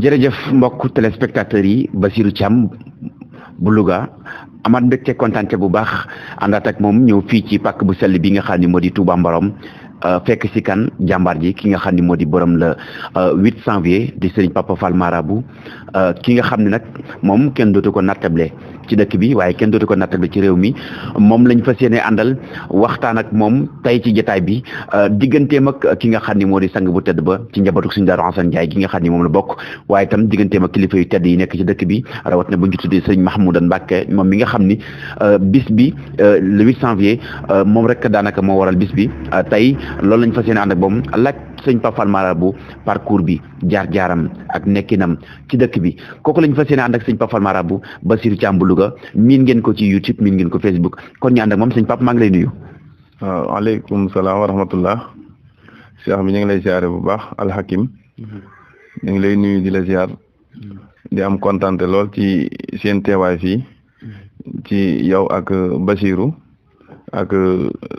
jërëjëf mbokk téléspectateurs yi Basirou Thiam bu Louga amaat mbégte kontaante bu baax àndaat ak moom ñëw fii ci pàkk bu sell bi nga xam ne moo di Touba Mborom fekk si kan jàmbaar ji ki nga xam ne moo di borom la 8 janvier di Serigne Papa Fall Marabout ki nga xam ne nag moom kenn dootu ko nattable ci dëkk bi waaye kenn dootu ko nattable ci réew mi moom lañ fas yéene àndal waxtaan ak moom tey ci jotaay bi digganteem ak ki nga xam ne moo di sang bu tedd ba ci njabootu Serigne Darou Assane Ndiaye gi nga xam ne moom la bokk waaye itam digganteem ak kilifa yu tedd yi nekk ci dëkk bi rawat na bu ñu tuddee Serigne Mahmoudane Mbacké moom mi nga xam ni bis bi le 8 janvier moom rek daanaka moo waral bis bi tey loolu lañ fas yéene ànd ak moom laaj sëñ Papa Fall Marabout parcours bi jaar-jaaram ak nekkinam ci dëkk bi kooku lañ fas yéene ànd ak sëñ Papa Fall Marabout Basirou Thiam bu Louga miin ngeen ko ci YouTube miin ngeen ko Facebook kon ñu ànd ak moom sëñ Papa maa ngi lay nuyu. waaw waaleykum salaam wa rahmatullah Cheikh bi ñu ngi lay ziare bu baax Alhakim ñu ngi lay nuyu di la ziar di am kontante lool ci seen teewaay fii ci yow ak Basirou ak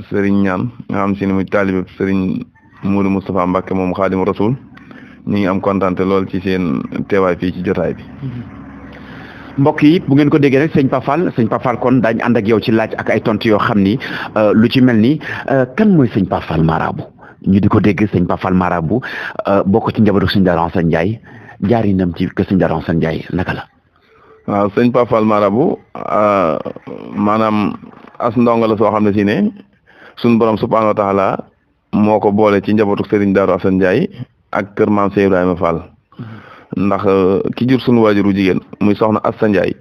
Serigne Ñaan nga xam si ne muy taalibe Serigne Moudou Moustapha Mbacké moom Xaadimu Rasul ñu ngi am kontante lool ci seen teewaay fii ci jotaay bi. mbokk yi bu ngeen ko déggee rek sëñ Papa Fall kon daañu ànd ak yow ci laaj ak ay tontu yoo xam ni lu ci mel ni kan mooy sëñ Papa Fall Marabout ñu di ko dégg sëñ Papa Fall Marabout bokk ci njabootu sëñ Darou Assane Ndiaye jaarinam ci kër sëñ Darou Assane Ndiaye naka la. waaw sëñ Papa Fall Marabout maanaam as ndongo la soo xam ne si ne suñu borom subhaanahu wa taala moo ko boole ci njabootu Serigne Darou Assane Ndiaye ak kër maam Cheikh Ibrahima Fall ndax ki jur suñu waajuru jigéen muy soxna Assa Ndiaye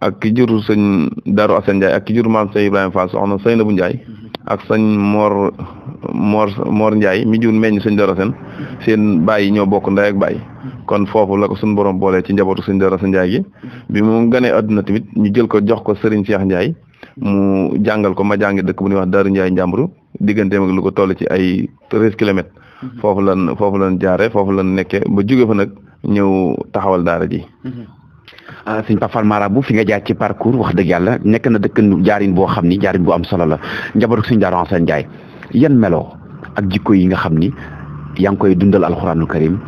ak ki jur sëñ Darou Assane Ndiaye ak ki jur maam Cheikh Ibrahima Fall soxna Seynabou Ndiaye ak sëñ Mor Ndiaye mi jur meññ sëñ Darou Assane seen baay yi ñoo bokk ndey ak baay kon foofu la ko suñu borom boole ci njabootu sëñ Darou Assane Ndiaye gi bi mu ganee adduna tamit ñu jël ko jox ko Serigne Cheikh Ndiaye mu jàngal ko ma jàngi dëkk bu ñuy wax Darou Ndiaye Njàmburu digganteem ak lu ko toll ci ay 13 kilomètres foofu lan jaare foofu lan nekkee ba jóge fa nag ñëw taxawal daara ji. sëñ Papa Fall Marabout fi nga jaar ci parcours wax dëgg yàlla nekk na dëkk jaarin boo xam ni jaarin bu am solo la njabootu sëñ Darou Assane Ndiaye yan meloo ak jikko yi nga xam ni yaa ngi koy dundal alxuraanul karim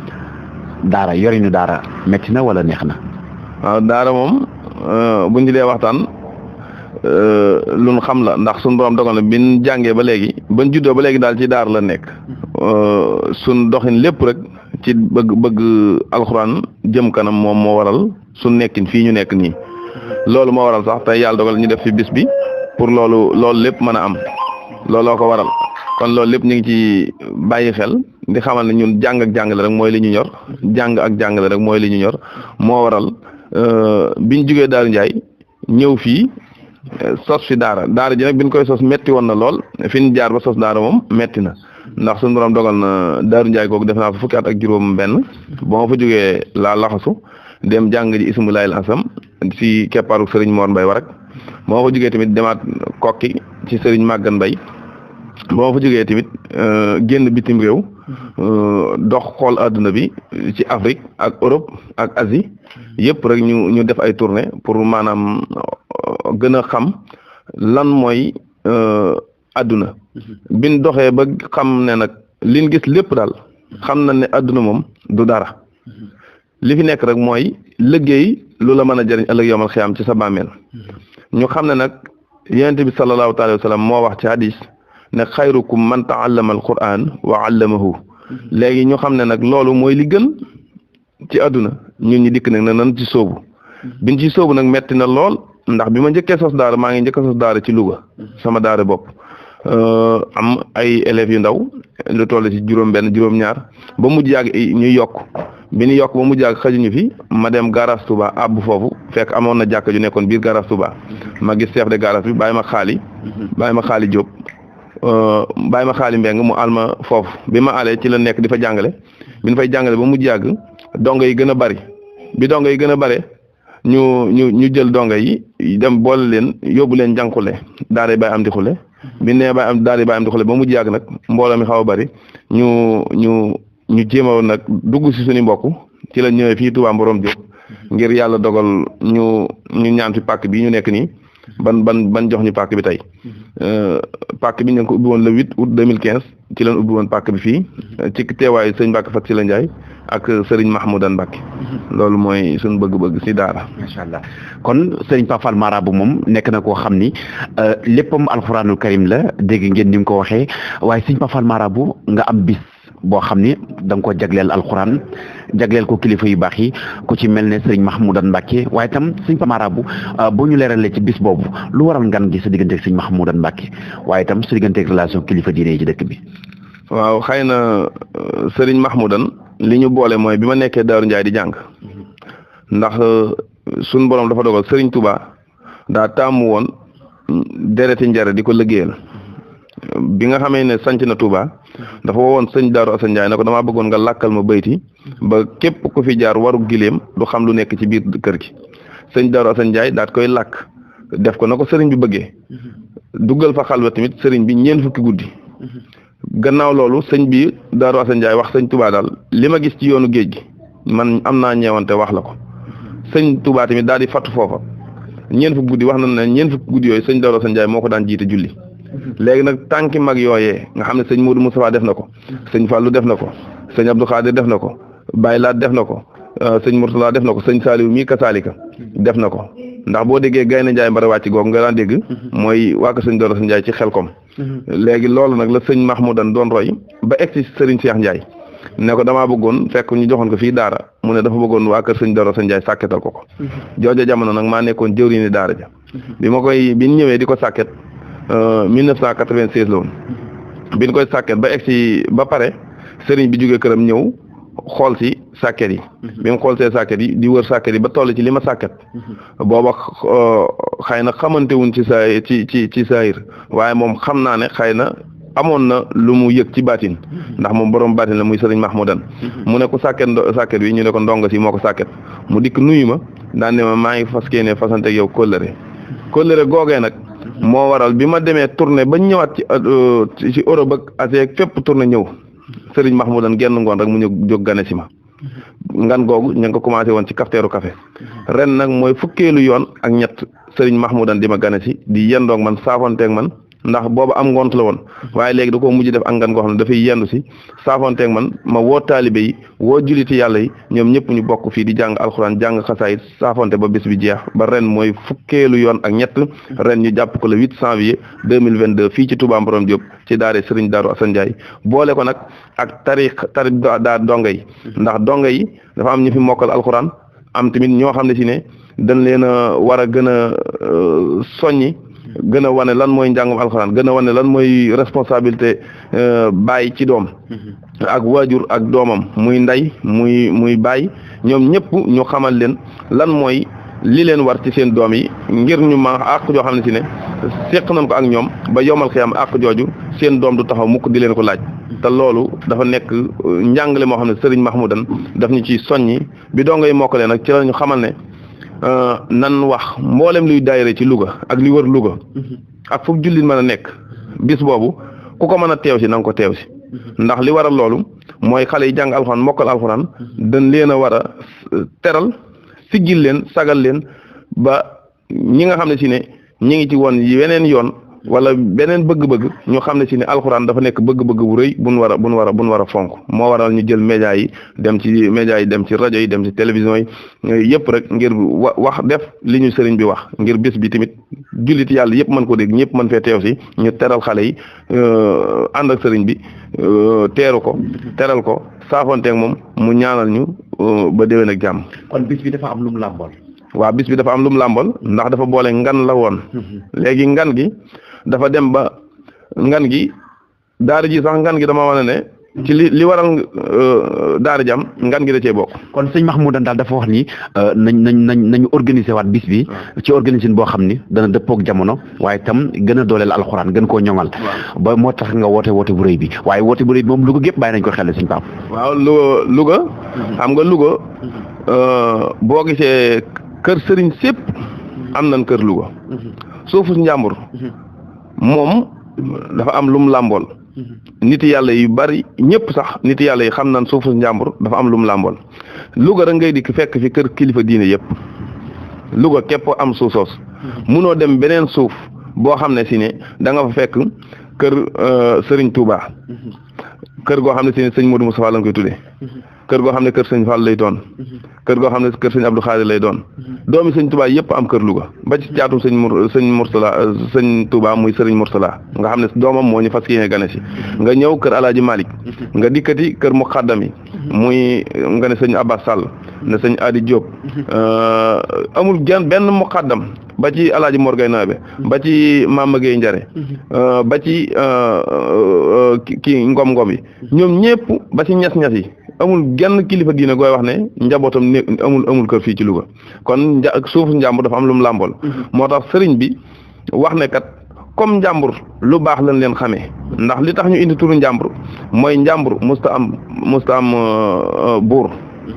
daara yorinu daara metti na wala neex na. waaw daara moom buñ ci dee waxtaan lu xam la ndax suñ borom dogal na bin jàngee ba léegi ban juddoo ba léegi daal ci daara la nekk suñ doxin lépp rek ci bëgg alxuraan jëm kanam moom moo waral suñ nekkin fii ñu nekk nii loolu moo waral sax tey yàlla dogal ñu def fi bis bi pour loolu lépp mën a am looloo ko waral kon loolu lépp ñu ngi ci bàyyi xel di xamal ne ñun jàng ak jàngale rek mooy li ñu ñor jàng ak jàngale rek mooy li ñu ñor moo waral biñ jugee Daaru Ndiaye ñëw fii sos fi daara ji nag biñ koy sos metti woon na lool fi ñu jaar ba sos daara moom metti na ndax suñu borom dogal na Daaru Ndiaye kooku def naa fa fukki at ak juróom benn ba ma fa jógee laa laxasu dem jàng ji ismu laayil asam ci keppaaru Serigne Mor Mbaye Warak ba ma fa jógee tamit demaat kokki ci Serigne Maguette Mbaye ba ma fa jógee tamit génn bitim réew dox xool adduna bi ci Afrique ak Europe ak Asie yëpp rek ñu def ay tournée pour maanaam gën a xam lan mooy adduna bin doxee ba xam ne nag liñ gis lépp daal xam na ne adduna moom du dara li fi nekk rek mooy liggéey lu la mën a jëriñ ëllëg yawmal xiyaam ci sa bàmmeel ñu xam ne nag yonent bi sallallahu alayhi wa sallam moo wax ci hadis ne xayrukum man taallama alquran wa allamahu léegi ñu xam ne nag loolu mooy li gën ci adduna ñun ñi dikk nag ne nan ci sóobu biñ ci sóobu nag metti na lool ndax bi ma njëkkee sos daara maa ngi njëkk a sos daara ci Louga sama daara bopp am ay élèves yu ndaw lu toll ci juróom-benn juróom-ñaar ba mujj yàgg ñuy yokk bi ñu yokk ba mujj yàgg xajuñu fi ma dem garage Touba àbb foofu fekk amoon na jàkka ju nekkoon biir garage Touba ma gis chef de garage bi bàyyi ma xaali Diop bàyyi ma xaali Mbeng mu alma foofu bi ma alee ci la nekk di fa jàngale bi ñu fay jàngale ba mujj yàgg dongo yi gën a bari bi dongo yi gën a bare ñu jël dongo yi dem boole leen yóbbu leen jànqule daara bàyyi am di xule bi nee daara bàyyi am di xule ba mujj yàgg nag mbooloo mi xaw a bari ñu jéem a nag dugg si suñu mbokk ci la ñëwee fii Touba Mborom Diop ngir yàlla dogal ñu ñaan fi pàkk bi ñu nekk nii ban jox ñu pàkk bi tey pàkk bi ñu ngi ko ubbi woon le 8 août 2015 ci leen ubbi woon pàkk bi fii ci teewaayu sëñ Mbacke Fat Sylla Ndiaye ak Serigne Mahmoudan Mbacke loolu mooy suñu bëgg-bëgg si daara. macha allah kon Serigne Pape Fall Marabout moom nekk na koo xam ni léppam alxuraanul karim la dégg ngeen ni nga ko waxee waaye Serigne Pape Fall Marabout nga am bis boo xam ni da nga ko jagleel alxuraan jagleel ko kilifa yu baax yi ku ci mel ne Serigne Mahmoudan Mbacke waaye itam Serigne Pape Marabout boo ñu leeralee ci bis boobu lu waral ngan gi sa digganteeg Serigne Mahmoudan Mbacke waaye itam sa digganteeg relation kilifa diine yi ci dëkk bi. waaw xëy na Serigne Mahmoudan li ñu boole mooy bi ma nekkee Daaru Njaay di jàng ndax suñ borom dafa dogal Serigne Touba daa taamu woon dereti njare di ko liggéeyal bi nga xamee ne sanc na Touba dafa wowoon sëñ Daaru Asan Njaay ne ko damaa bëggoon nga làkkal ma bayti ba képp ku fi jaar waru gileem du xam lu nekk ci biir kër gi sëñ Daaru Asan Njaay daat koy làkk def ko na ko sëriñ bi bëggee duggal fa xalwa tamit sëriñ bi ñeent fukki guddi gannaaw loolu sëñ bi Daaru Asan Njaay wax sëñ Touba daal li ma gis ci yoonu géej gi man am naa ñeewante wax la ko sëñ Touba tamit daal di fattu foofa ñeent fukki guddi wax na ne ñeent fukki guddi yooyu sëñ Daaru Asan Njaay moo ko daan jiite julli léegi nag tànki mag yooyee nga xam ne sëñ Modou Moustapha def na ko sëñ Fallou def na ko sëñ Abdou Khadir def na ko Baye Laat def na ko sëñ Mourtala def na ko sëñ Saliou mii kasaalika def na ko ndax boo déggee Gaynde Njaay mbara wàcc googu nga daan dégg mooy waa ko sëñ Daaru Asan Njaay ci Xelkom léegi loolu nag la sëñ Mahmoudan doon roy ba egg ci sëriñ Cheikh Ndiaye ne ko damaa bëggoon fekk ñu joxoon ko fii daara mu ne dafa bëggoon waa kër sëñ Daaru Asan Njaay sàkketal ko ko jooja jamono nag maa nekkoon jëwriñu daara ja bi ñu ñëwee di ko sàkket 1996 la woon bi ñu koy sàkket ba egg si ba pare sëriñ bi jógee këram ñëw xool si sàkket yi bi mu xool see sàkket yi di wër sàkket yi ba toll ci li ma sàkket booba xëy na xamante wuñ ci saa ci saayir waaye moom xam naa ne xëy na amoon na lu mu yëg ci baatin ndax moom borom baatin la muy sëriñ Mahmoudan mu ne ko sàkket wi ñu ne ko ndongo si moo ko sàkket mu dikk nuyu ma daan ne ma maa ngi fas yéene fasante ak yow kóllëre googee nag moo waral bi ma demee tournée ba ñëwaat ci Europe ak Asie ak fépp tournée ñëw Serigne Mahmoudan genn ngoon rek mu ñëw jóg gane si ma ngan googu ña ngi ko commencé woon ci Kafteeru Café ren nag mooy fukkeelu yoon ak ñett Serigne Mahmoudan di ma gane si di yendoog man saafonteeg man ndax booba am ngont la woon waaye léegi da koo mujj def ak ngan goo xam ne dafay yendu si saafonteeg man ma woo taalibe yi woo juliti yàlla yi ñoom ñëpp ñu bokk fii di jàng alxuraan jàng xasaayit saafonte ba bés bi jeex ba ren mooy fukkeelu yoon ak ñett ren ñu jàpp ko le 8 janvier 2022 fii ci Touba Mborom Diop ci daare Serigne Darou Assane Ndiaye boole ko nag ak tari daa donga yi ndax donga yi dafa am ñu fi mokkal alxuraan am tamit ñoo xam ne si ne dañ leen a war a gën a soññi gën a wane lan mooy njàngum alxuraan gën a wane lan mooy responsabilité baay ci doom ak waajur ak doomam muy ndey muy baay ñoom ñëpp ñu xamal leen lan mooy li leen war ci seen doom yi ngir ñu ma àq joo xam ne si ne seq nañ ko ak ñoom ba yomal xiyam àq jooju seen doom du taxaw mukk di leen ko laaj te loolu dafa nekk njàngale moo xam ne Serigne Mahmoudan daf ñu ci soññi bi doo ngay mokkale nag ci la ñu xamal ne nan wax mboolem luy daayira ci Louga ak li wër Louga ak fu jullit mën a nekk bis boobu ku ko mën a teew si na nga ko teew si ndax li waral loolu mooy xale yi jàng alxuraan mokkal alxuraan dañ leen a war a teral siggil leen sagal leen ba ñi nga xam ne si ne ñi ngi ci woon weneen yoon wala beneen bëgg-bëgg ñu xam ne si ne alxuraan dafa nekk bëgg-bëgg bu rëy buñ war a fonk moo waral ñu jël média yi dem ci rajo yi dem ci télévision yi yëpp rek ngir wax def li ñu sëriñ bi wax ngir bis bi tamit jullit yàlla yëpp mën ko dégg ñëpp mën fee teew si ñu teral xale yi ànd ak sëriñ bi teeru ko teral ko saafonteeg moom mu ñaanal ñu ba déwén ak jàmm. kon bis bi dafa am lu mu làmbool. waaw bis bi dafa am lu mu làmbool ndax dafa boole ngan la woon léegi ngan gi dafa dem ba ngan gi daara ji sax ngan gi dama wane ne ci li waral daara jam ngan gi da cee bokk. kon sëñ Mahmoudan daal dafa wax ni nañu organiser waat bis bi ci organisation boo xam ni dana dëppook jamono waaye itam gën a dooleel alxuraan gën koo ñoŋal ba moo tax nga woote bu rëy bi waaye woote bu rëy bi moom Louga gépp bàyyi nañ ko xel sëñ Pape. waaw Louga xam nga Louga boo gisee kër sëriñ sépp am nañ kër Louga suufu njàmbur moom dafa am lum làmbool nit yàlla yu bari ñëpp sax nit yàlla yi xam nañ suufu njàmbur dafa am lum làmbool Louga rek ngay dikk fekk fi kër kilifa diine yëpp Louga képp am suuf soos munoo dem beneen suuf boo xam ne si ne da nga fa fekk kër Serigne Touba kër goo xam ne si ne sëñ Modou Moustapha lañ koy tuddee kër goo xam ne kër sëñ Fall lay doon kër goo xam ne kër sëñ Abdou Khadir lay doon doomi sëñ Touba yëpp am kër Louga ba ci caatum sëñ Mourtala sëñ Touba muy Serigne Mourtala nga xam ne doomam moo ñu fas yéene gane si nga ñëw kër Alaaji Malick nga dikkati kër Muqaddam yi muy nga ne sëñ Abbas Sall ne sëñ Adi Diop amul benn Muqaddam ba ci Alaaji Mor Gay Naabe ba ci Mama Gueye Njare ba ci kii ngom-ngom yi ñoom ñëpp ba ci ñas-ñas yi amul genn kilifa diine gooy wax ne njabootam ne amul kër fii ci Louga kon suufu njàmbur dafa am lu mu làmbool moo tax sëriñ bi wax ne kat comme njàmbur lu baax lañ leen xamee ndax li tax ñu indi turu njàmbur mooy njàmbur musta am buur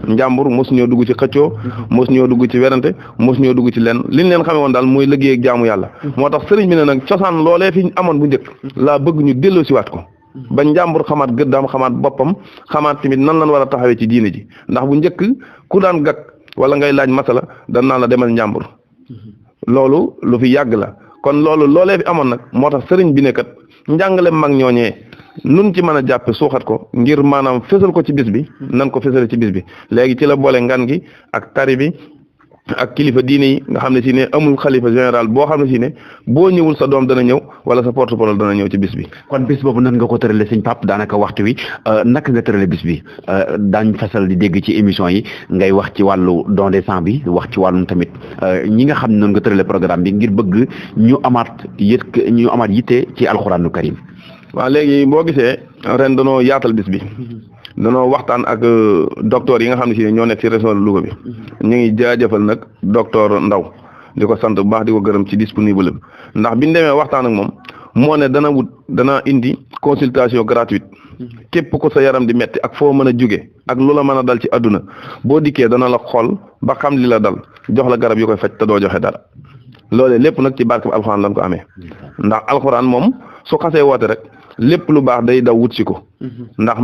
njàmbur mos ñoo dugg ci xëccoo mos ñoo dugg ci werante mos ñoo dugg ci lenn liñ leen xamee woon daal mooy liggéey ak jaamu yàlla moo tax sëriñ bi ne nag cosaan loolee fi amoon bu njëkk laa bëgg ñu delloo siwaat ko ba njàmbur xamaat gëddaam xamaat boppam xamaat tamit nan lañ war a taxawee ci diine ji ndax bu njëkk ku daan gàkk wala ngay laaj masala dan naan la demal njàmbur loolu lu fi yàgg la kon loolee fi amoon nag moo tax sëriñ bi ne kat njàngale mag ñooñee nun ci mën a jàppe suuxat ko ngir maanaam fésal ko ci bis bi nan ko fésale ci bis bi léegi ci la boole ngan gi ak tari bi ak kilifa diine yi nga xam ne si ne amul xalifa général boo xam ne si ne boo ñëwul sa doom dana ñëw wala sa porte-parole dana ñëw ci bis bi. kon bis boobu nan nga ko tërale sëñ Pape daanaka waxtu wi naka nga tërale bis bi daañ fasal di dégg ci émission yi ngay wax ci wàllu don de sang bi wax ci wàllum tamit ñi nga xam ne noonu nga tërale programme bi ngir bëgg ñu amaat yitte ci alxuraanu karim. waaw léegi boo gisee ren danoo yaatal bis bi danoo waxtaan ak docteur yi nga xam ne si ñoo nekk ci région de Louga bi ñu ngi jaajëfal nag docteur Ndaw di ko sant bu baax di ko gërëm ci disponible bi ndax biñ demee waxtaan ak moom moo ne dana indi consultation gratuite képp ko sa yaram di metti ak foo mën a jóge ak lu la mën a dal ci àdduna boo dikkee dana la xool ba xam li la dal jox la garab yu koy faj te doo joxe dara loolee lépp nag ci barke bi alxuraan lañ ko amee ndax alxuraan moom su xasee woote rek lépp lu baax day daw wut si ko ndax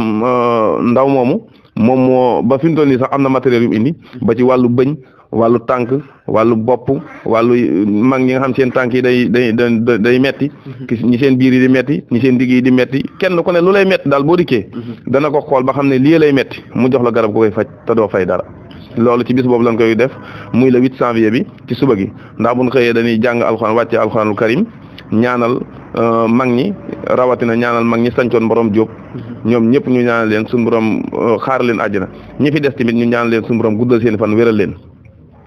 ndaw moom moo ba fi mu toll nii sax am na matériel yu mu indi ba ci wàllu bëñ wàllu tànk wàllu bopp wàllu mag ñi nga xam seen tànk yi day metti ñi seen biir yi di metti ñi seen digg yi di metti kenn ku ne lu lay metti daal boo dikkee dana ko xool ba xam ne lii lay metti mu jox la garab ko koy faj te doo fay dara loolu ci bis boobu lañ koy def muy le 8 janvier bi ci suba gi ndax buñ xëyee dañuy jàng alxuraan wàcce alxuraanul karim ñaanal mag ñi rawatina ñaanal mag ñi sancoon borom Jóob ñoom ñëpp ñu ñaanal leen suñu borom xaar leen àjjana ñi fi des tamit ñu ñaanal leen suñu borom guddal seen fan wéral leen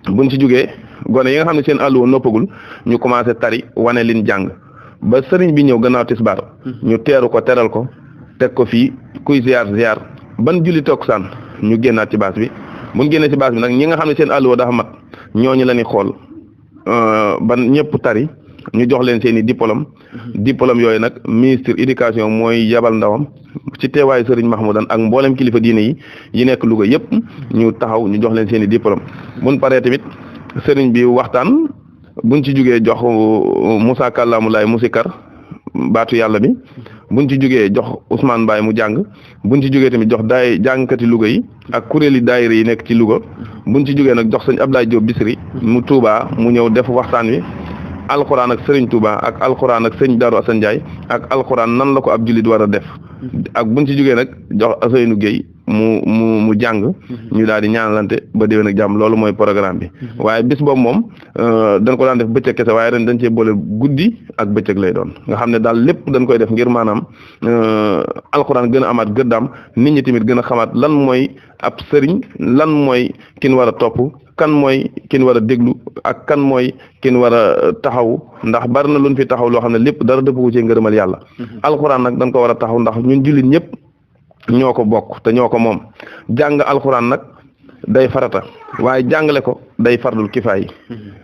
buñ ci jógee gone yi nga xam ne seen àlluwa noppagul ñu commencé tari wane liñ jàng ba sëriñ bi ñëw gannaaw tisbaar ñu teeru ko teral ko teg ko fii kuy ziar ban julli takkusaan ñu génnaat ci baas bi buñ génnee ci baas bi nag ñi nga xam ne seen àlluwa dafa mat ñooñu la ñuy xool ban ñëpp tari ñu jox leen seen i diplôme yooyu nag ministre éducation mooy yabal ndawam ci teewaayu Serigne Mahmoudan ak mboolem kilifa diine yi nekk Louga yëpp ñu taxaw ñu jox leen seen i diplôme buñ paree tamit Serigne bi waxtaan buñ ci jugee jox Moussa Kallamulaay musikar baatu yàlla bi buñ ci jugee jox Ousmane Mbaye mu jàng buñ ci jugee tamit jox jàngkati Louga yi ak kuréeli daayira yi nekk ci Louga buñ ci jugee nag jox sëñ Abdoulaye Diop Bisri mu Touba mu ñëw def waxtaan wi alxuraan ak Serigne Touba ak alxuraan ak sëñ Darou Assane Ndiaye ak alxuraan nan la ko ab jullit war a def ak buñ ci jógee nag jox Aseynou Gueye mu jàng ñu daal di ñaanalante ba déwén ak jàmm loolu mooy programme bi waaye bis boobu moom dañ ko daan def bëccëg kese waaye ren dañ cee boole guddi ak bëccëg lay doon nga xam ne daal lépp dañ koy def ngir maanaam alxuraan gën a amaat gëddaam nit ñi tamit gën a xamaat lan mooy ab sëriñ lan mooy kin war a topp kan mooy kin war a déglu ak kan mooy kin war a taxaw ndax bari na luñ fi taxaw loo xam ne lépp dara dëpp ko ci ngërëmal yàlla alxuraan nag dañ ko war a taxaw ndax ñun jullit ñëpp ñoo ko bokk te ñoo ko moom jàng alxuraan nag day farata waaye jàngale ko day fardul kifaay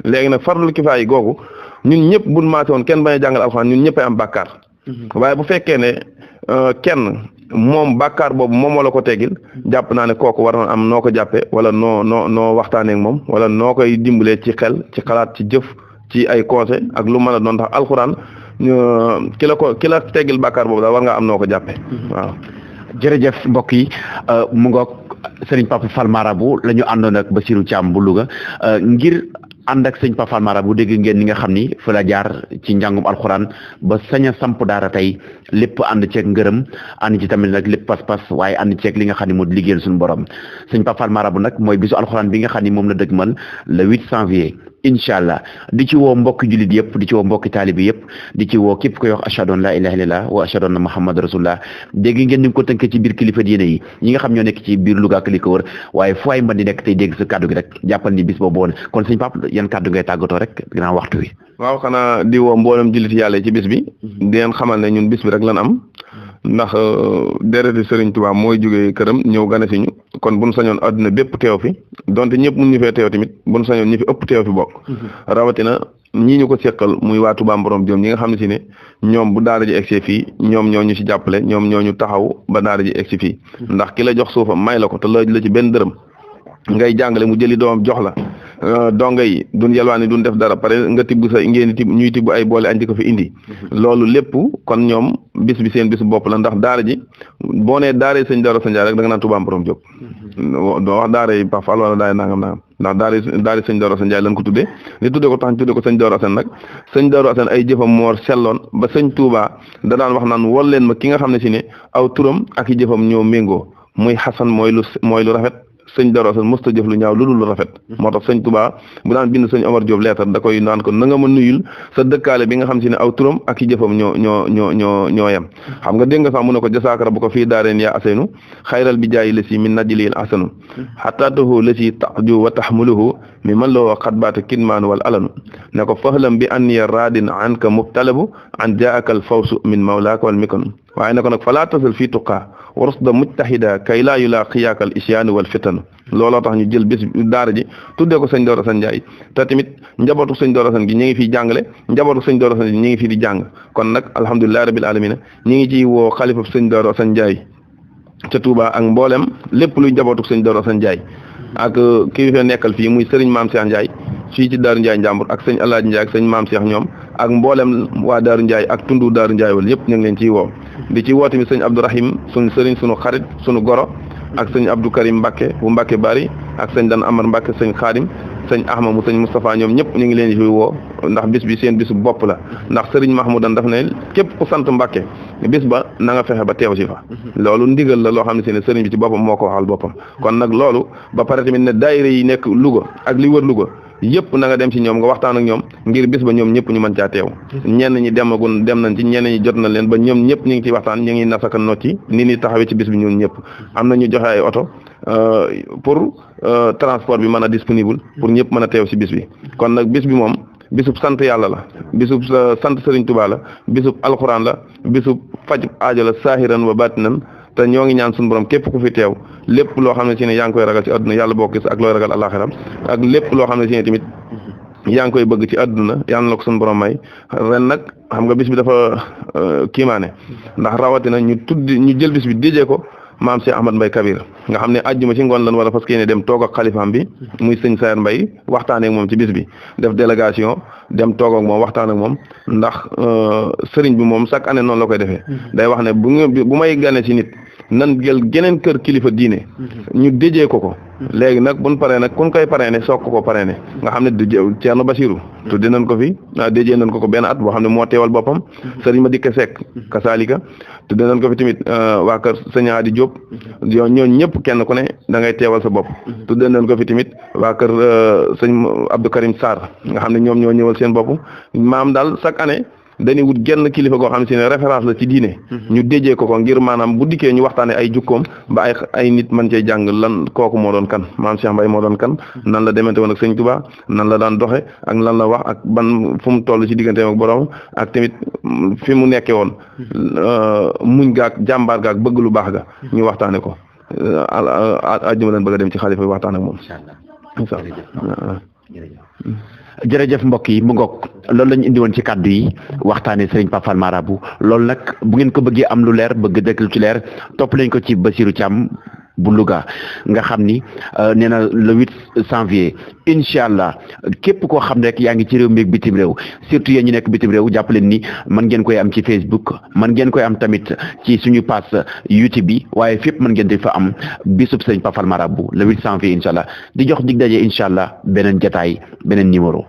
léegi nag fardul kifaay googu ñun ñëpp buñ maase woon kenn bañ a jàngal alxuraan ñun ñëpp ay am bàkkaar waaye bu fekkee ne kenn moom bàkkaar boobu moom moo la ko teggil jàpp naa ne kooku war na am noo ko jàppee wala noo waxtaanee ak moom wala noo koy dimbalee ci xel ci xalaat ci jëf ci ay conseil ak lu mën a doon tax alxuraan ki la teggil bàkkaar boobu daal war nga am noo ko jàppee waaw. jërëjëf mbokk yi mu ngoog sëriñ Papa Fall Marabout la ñu àndoon ak Bassirou Thiam bu Louga ngir ànd ak sëñ Papa Fall Marabout dégg ngeen ni nga xam ni fa la jaar ci njàngum alxuraan ba sañ a samp daara tey lépp ànd ceeg ngërëm ànd ci tamit nag lépp pas-pas waaye ànd ceeg li nga xam ne moo di liggéeyal suñu borom sëñ Papa Fall Marabout nag mooy bisu alxuraan bi nga xam ni moom la dëgmal le 8 janvier incha allah di ci woo mbokki jullit yëpp di ci woo mbokki taalibi yëpp di ci woo képp koy wax ashhadu an la ilaha illallah wa ashhadu anna muhammad rasulullah dégg ngeen ni mu ko tënkee ci biir kilifa diine yi ñi nga xam ñoo nekk ci biir Louga ak li ko wër waaye fu ay mën di nekk tey dégg sa kàddu gi rek jàppal ni bis boobu woon kon sëñ Pape yan kàddu ngay tàggatoo rek ginnaaw waxtu wi. waaw xanaa di woo mboolem jullit yàlla ci bis bi di leen xamal ne ñun bis bi rek lan am ndax dereti Serigne Touba mooy jógee këram ñëw gane si ñu kon buñ sañoon àdduna bépp teew fi donte ñëpp mun ñu fee teew tamit buñ sañoon ñi fi ëpp teew fi bokk rawatina ñii ñu ko seqal muy waa Touba Mborom Diom ñi nga xam ne si ne ñoom bu daara ji egsi fii ñoom ñoo ñu si jàppale ñoom ñoo ñu taxaw ba daara ji egsi fii ndax ki la jox suufam may la ko te laaj la ci benn dërëm ngay jàngale mu jëli doomam jox la donga yi duñ yalwaani duñ def dara pare nga tibb sa ngeen tibb ñuy tibb ay boole añ di ko fi indi loolu lépp kon ñoom bis bi seen bisu bopp la ndax daara ji boo nee daara sëñ Darou Assane Ndiaye rek da nga naan Touba Mborom Diop doo wax daara yi Pape Fall wala daara nangam ndax daara sëñ Darou Assane Ndiaye lañ ko tuddee li tuddee ko tax ñu tuddee ko sëñ Darou Assane nag sëñ Darou Assane ay jëfam moo selloon ba sëñ Touba da daan wax naan wol leen ma ki nga xam ne si ne aw turam ak i jëfam ñoo méngoo muy Xasan mooy lu rafet sëñ Darou Assane mosta jëf lu ñaaw lu dul lu rafet moo tax sëñ Touba bu daan bind sëñ Omar Diop leetar da koy naan ko na nga ma nuyul sa dëkkaale bi nga xam si ne aw turam ak i jëfam ñoo yem xam nga dégg nga sax mu ne ko jasaakara bu ko fii daareen yaa asenu xayral bi jaayi la si min najlil asanu xataatahu la si taju wa taxmuluhu mi man loo xat baata kidmaanu wal alanu ne ko fahlam bi anniya raadin anka mubtalabu an jaaka al fawsu min mawlaaka wal mikanu waaye ne ko nag falaa tasal fii tuqaa warusda mujtahida kay laa yulaaqiyaaka al isyaanu wal fitanu looloo tax ñu jël bés daara ji tuddee ko sëñ Darou Assane Ndiaye te tamit njabootu sëñ Darou Assane gi ñu ngi fiy jàngale njabootu sëñ Darou Assane gi ñu ngi fii di jàng kon nag alhamdulilahi rabbil alamina ñu ngi ciy woo xalifa sëñ Darou Assane Ndiaye ca Touba ak mboolem lépp luy njabootu sëñ Darou Assane Ndiaye ak kii fi nekkal fii muy Serigne Mame Cheikh Ndiaye fii ci Daaru Ndiaye Njàmbur ak sëñ Alaaji Ndiaye ak sëñ Mame Cheikh ñoom ak mboolem waa Daaru Ndiaye ak tundu Daaru Ndiaye wala yëpp ñu ngi leen ciy woo di ci woo tamit sëñ Abdourahim suñu sëriñ suñu xarit suñu goro ak sëñ Abdou Karim Mbacke bu Mbacke Bari ak sëñ Dan Amar Mbacke sëñ Xaadim sëñ Ahma mu sëñ Moustapha ñoom ñëpp ñu ngi leen di woo ndax bis bi seen bisu bopp la ndax sëriñ Mahmoudan daf ne képp ku sant Mbacke bis ba na nga fexe ba teew si fa loolu ndigal la loo xam ne si ne sëriñ bi ci boppam moo ko waxal boppam kon nag loolu ba pare tamit ne daayira yi nekk Louga ak li wër Louga yëpp na nga dem ci ñoom nga waxtaan ak ñoom ngir bis ba ñoom ñëpp ñu mën caa teew ñenn ñi dem nañ ci ñenn ñi jot na leen ba ñoom ñëpp ñu ngi ci waxtaan ñu ngi nasaka nocci ni ni taxawee ci bis bi ñun ñëpp am na ñu joxe ay oto pour transport bi mën a disponible pour ñëpp mën a teew ci bis bi kon nag bis bi moom bisub sant yàlla la bisub sant Serigne Touba la bisub alxuraan la bisub faj aajo la saahiran wa baatinan te ñoo ngi ñaan suñu borom képp ku fi teew lépp loo xam ne si ne yaa ngi koy ragal ci àdduna yàlla bokk gis ak looy ragal àllaaxira ak lépp loo xam ne si ne tamit yaa ngi koy bëgg ci àdduna yàlla na la ko suñu borom may ren nag xam nga bis bi dafa kiimaane ndax rawatina ñu jël bis bi déjee ko maam Cheikh Ahmad Mbaye Kabir nga xam ne àjjuma ci ngoon lan war a fas yéene dem toog ak xalifaam bi muy sëñ Sayer Mbaye waxtaanee ak moom ci bis bi def délégation dem toog ak moom waxtaan ak moom ndax sëriñ bi moom chaque année noonu la koy defee day wax ne bu may gane ci nit nan jël geneen kër kilifa diine ñu déjee ko léegi nag buñ paree nag kun koy parrainé soog ko parrainé nga xam ne Thierno Bassirou tudde nañ ko fi déjee nañ ko benn at boo xam ne moo teewal boppam sëriñ ma dikke Seck kasaalika tudde nañ ko fi tamit waa kër sëñ Adi Diop ñooñu ñëpp kenn ku ne da ngay teewal sa bopp tudde nañ ko fi tamit waa kër sëñ Abdou Karim Sarr nga xam ne ñoom ñoo ñëwal seen bopp maam daal chaque année dañuy wut genn kilifa goo xam ne si ne référence la ci diine ñu déjee ko ngir maanaam bu dikkee ñu waxtaane ay jukkoom ba ay nit mën cee jàng lan kooku moo doon kan maam Cheikh Mbaye moo doon kan nan la demante woon ak sëñ Touba nan la daan doxe ak lan la wax ak ban fu mu toll ci digganteem ak borom ak tamit fi mu nekkee woon muñ gaak jàmbaar gaak bëgg lu baax ga ñu waxtaane ko àjjuma leen bëgg a dem ci xalifa bi waxtaan ak moom incha allah jërëjëf mbokk yi mu ngoog loolu lañu indi woon ci kàddu yi waxtaane Serigne Papa Fall Marabout loolu nag bu ngeen ko bëggee am lu leer bëgg dëkk lu ci leer topp lañ ko ci Bassirou Thiam bu Louga nga xam ni nee na le 8 janvier incha allah képp koo xam ne rek yaa ngi ci réew mi ak bitim réew surtout yéen ñu nekk bitim réew jàpp leen ni mën ngeen koy am ci Facebook mën ngeen koy am tamit ci suñu page YouTube bi waaye fépp mën ngeen di fa am bisub sëñ Pape Fall Marabout le 8 janvier incha allah di jox dig daje incha allah beneen jataay beneen numéro.